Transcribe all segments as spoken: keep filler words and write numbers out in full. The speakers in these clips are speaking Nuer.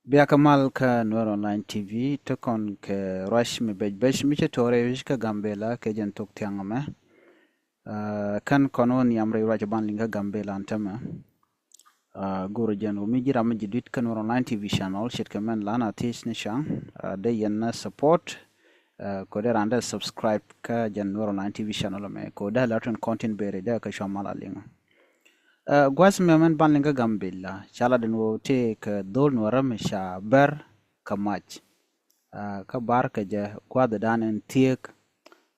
Bia kä mal kä Nuer Online T V, ti kɔn kɛ ruac mi bec bec mi ci tuɔɔk rɛy wi̱c kä Gambela kɛ jɛn thok thiaŋ ɛmɛ. Aa, kɛn kɔn wä nhiam rɛy ruac ban liŋ kä Gambela ɛn tämɛ. Aa, go̱o̱rä jɛn wä mi ji̱ ram mi ji̱ dui̱t kä Nuer Online T V channel, ce̱tkɛ mɛn lan a thiec ni ca̱ŋ, aa, dee yɛn na support, aa, kɛ dee ran dee subscribe kä jɛn Nuer Online T V channel ɛmɛ, kɛ dee la tin content beri dee kä cua mal a liŋ. Ɛ, gua̱th mɛ mɛn ban liŋ kä Gambela, ca lat ɛn ɣöö tëë kɛ dho̱l Nuɔrä mi ca bär kɛ mac. Ɛ, kä bar kɛ jɛ gua̱th dan ɛn thiek,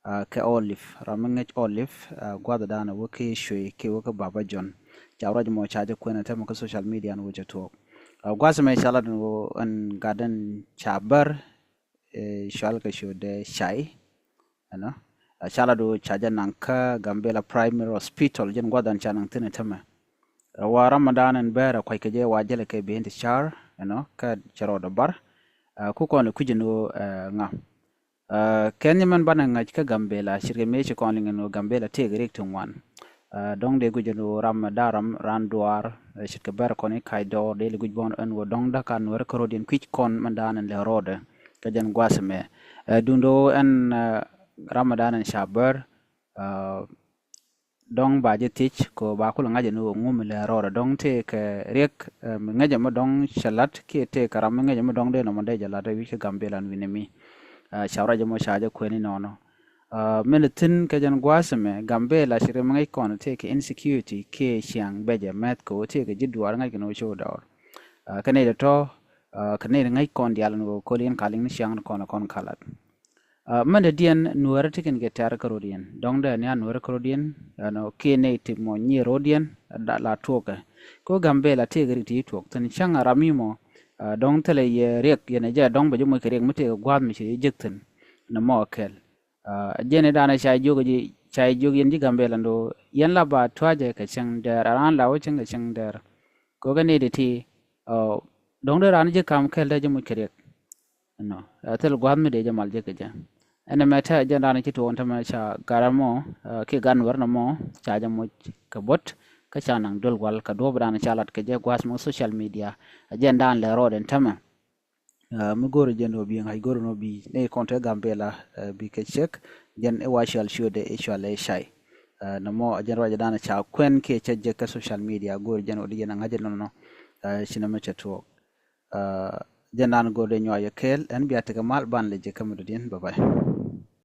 ɛ, kɛ Olive, ram mi ŋäc Olive, ɛ, gua̱th dan ɛ wä ki cuey kiɛ wä ki Baba John. Ca ruac mɔ ca jɛ kuɛn ɛ tɛmɛ kä social media ɛn wä cɛ tuɔɔk. Ɛ, gua̱th mɛ ca lat ɛn ɣöö ɛn gat ɛn ca bär, ɛ, cual kɛ ciötdɛ cay, ɛnɔ. Ɛ, ca lat ɣöö ca jɛ naŋ kä Gambela Primary Hospital, jɛn gua̱th dan ca naŋ thi̱n ɛ tämɛ. Ɛ, wa Ramadan ɛn bɛɛr ɛ kuac kɛ jɛ wa jälɛ kɛ bi̱i̱n ti car, ɛnɔ, kä cɛ rɔɔdɛ bar. Ɛ, ku kɔn ɛ kui̱c ɛn ɣöö, ɛ, ŋa. Ɛ, kɛn nyɛ mɛn banɛ ŋa̱c kä Gambela, ce̱tkɛ mëë ci kɔn liŋ ɛn ɣöö Gambela tëëkɛ riɛk ti ŋuan. Ɛ, dɔ̱ŋ dee guic ɛn ɣöö ram mɛ da̱a̱ ram ran duaar, ɛ, ce̱tkɛ bɛr kɔn i̱ kac dɔɔr dee li guic bɔn ɛn ɣöö dɔ̱ŋ da̱k ka Nuɛr kä ro̱diɛn kui̱c kɔn mɛn da̱a̱n ɛn lɛ rɔɔdɛ. Kä jɛn gua̱th ɛmɛ. Ɛ, duundɛ ɣöö ɛn, ɛ, ram mɛ da̱a̱n ɛn ca bär, ɛ, dɔ̱ŋ ba jɛ thiec kɛ ɣöö ba kulɛ ŋa̱c ɛn ɣöö ŋu mi lɛ rɔɔdɛ dɔ̱ŋ tëëkɛ riɛk, ɛ, mi ŋäcɛ mi dɔ̱ŋ cɛ la̱t kiɛ tëëkɛ ram mi ŋäcɛ mi dɔ̱ŋ dee nɔmɔ dee jɛ la̱t ɛ wi̱c kä Gambela ɛn wi̱nɛ mi. Ɛ, ca ruac ɛmɔ ca jɛ kuɛni nɔnɔ. Ɛ, min thi̱n kɛ jɛn gua̱a̱th ɛmɛ Gambela ci ri mi ŋäc kɔn tëë kɛ insecurity kiɛ ciaŋ bɛcɛ mɛth kɛ ɣöö tëë kɛ ji̱ duaar ŋäc kɛn ɣöö ci wä dɔɔr. Ɛ, kɛ nɛy dɛ tɔ̱, ɛ, kɛ nɛy dɛ ŋäc kɔn diaal ɛn ɣöö köl yɛn ka liŋ ni ciaŋ ni kɔn ɛ kɔn ka lat. Ɛ, min dɛ diɛn Nuɛɛrä ti kɛn kɛ tɛ̈r kä ro̱diɛn. Dɔ̱ŋ dee ni a Nuɛɛrä kä ro̱diɛn, ɛnɔ, kiɛ nɛy ti mɔ nyier ro̱diɛn, ɛ, la tuɔɔkɛ. Kɛ ɣöö Gambela tëë kɛ rik ti tuɔɔk. Thi̱n cäŋ a ram mi mɔ, ɛ, dɔ̱ŋ thilɛ yɛ riɛk, yɛn ɛ jɛ dɔ̱ŋ bɛ jɛ moc kɛ riɛk mi tëë kɛ gua̱a̱th mi ci jek thi̱n. Nɛ mɔ kɛl. Ɛ, jɛn i̱ da̱a̱n ɛ ca jiök ji̱, ca jiök yɛn ji̱ Gambela ɛn ɣöö yɛn la ba tua̱cɛ kɛ cäŋ dɛɛr, a raan la wä cäŋ kɛ cäŋ dɛɛr. Kɛ ɣöö kɛ nɛy dɛ ti, ɛ, dɔ̱ŋ dee raan ji̱ ka̱m kɛl dee jɛ moc kɛ riɛk. Ɛnɔ, ɛ, thil gua̱a̱th mi dee jɛ mal jɛ kɛ jɛ. Ɛn ɛmɛ tɛ jɛn da̱a̱n ci tuɔɔk ɛn tämɛ ca gat ɛmɔ, ɛ, kiɛ gat Nuɛr nɔmɔ, ca jɛ moc kɛ buɔ̱t, kä ca naŋ duel wal kɛ duɔ̱ɔ̱p da̱a̱n ca lat kɛ jɛ gua̱a̱th mɔ social media. Ɛ jɛn da̱a̱n lɛ rɔɔdɛ ɛn tämɛ. Ɛ, mi go̱o̱rä jɛn ɣöö bi ŋa̱c go̱o̱rä nɔ bi nɛy kɔn te Gambela, ɛ, bi kɛ cek, jɛn i̱ wa cual ciötdɛ i̱ cual i̱ cay. Ɛ, nɔmɔ ɛ jɛn ruacɛ da̱a̱n ca kuɛn kiɛ ca jek kä social media, go̱o̱rä jɛn ɣöö di jɛn ɛ ŋa̱c ɛn nɔnɔ. Ɛ, ci nɛmɛ cɛ tuɔɔk. Ɛ, jɛn da̱a̱n go̱o̱rä dee nyuak yɛ kɛɛl, ɛn bia tekɛ mal ban lɛ jek kä mi dɔ̱diɛn. Bye bye.